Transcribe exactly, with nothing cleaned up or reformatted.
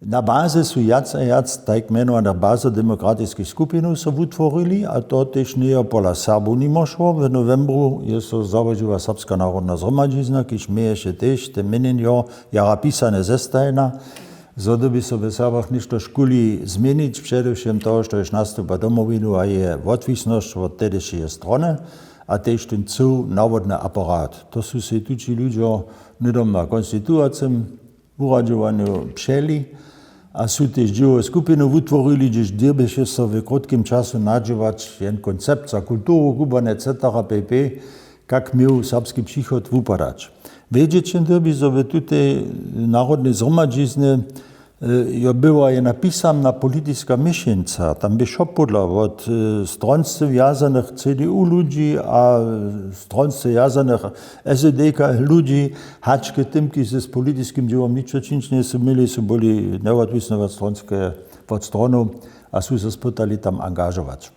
Na bazy su wjac a wjac tajk mjenowanych bazodemokratiskich skupinow so wutworili, a to tež njeje pola Serbow nimo šło. W nowembru je so załožiła Serbska narodna zhromadźizna, kiž měješe tež te měnjenjo jara pisane zestajena, zo dyrbi so w Serbach něšto škuli změnić, předewšěm toho, štož nastupa Domowinu a jeje wotwisnosć wot tehdyšeje strony, a tež ten cył nawodny aparat. To su sej tući ludźo hnydom na konstituacym wuradźowanju přeli a su tež dźěłowe skupiny wutworili, hdźež dyrbješe so w krótkim času nadźěłać jen koncept za kulturu, kubłanje, et cetera pp, kak měł serbski přichod wupadać. Wědźeć jen dyrbi, zo w tutej narodnej zhromadźiznje jo, była jedna pisamna politiska měšeńca. Tam bě wšo podla, wot stronsce wjazanych C D U ludźi a stronsce wjazanych S E D K ludźi, hač k tym, kiž z politiskim dźěłom ničo čińć njejsu měli, su byli njewotwisny wot stronskeje, wot stronu a su se spytali tam angažować.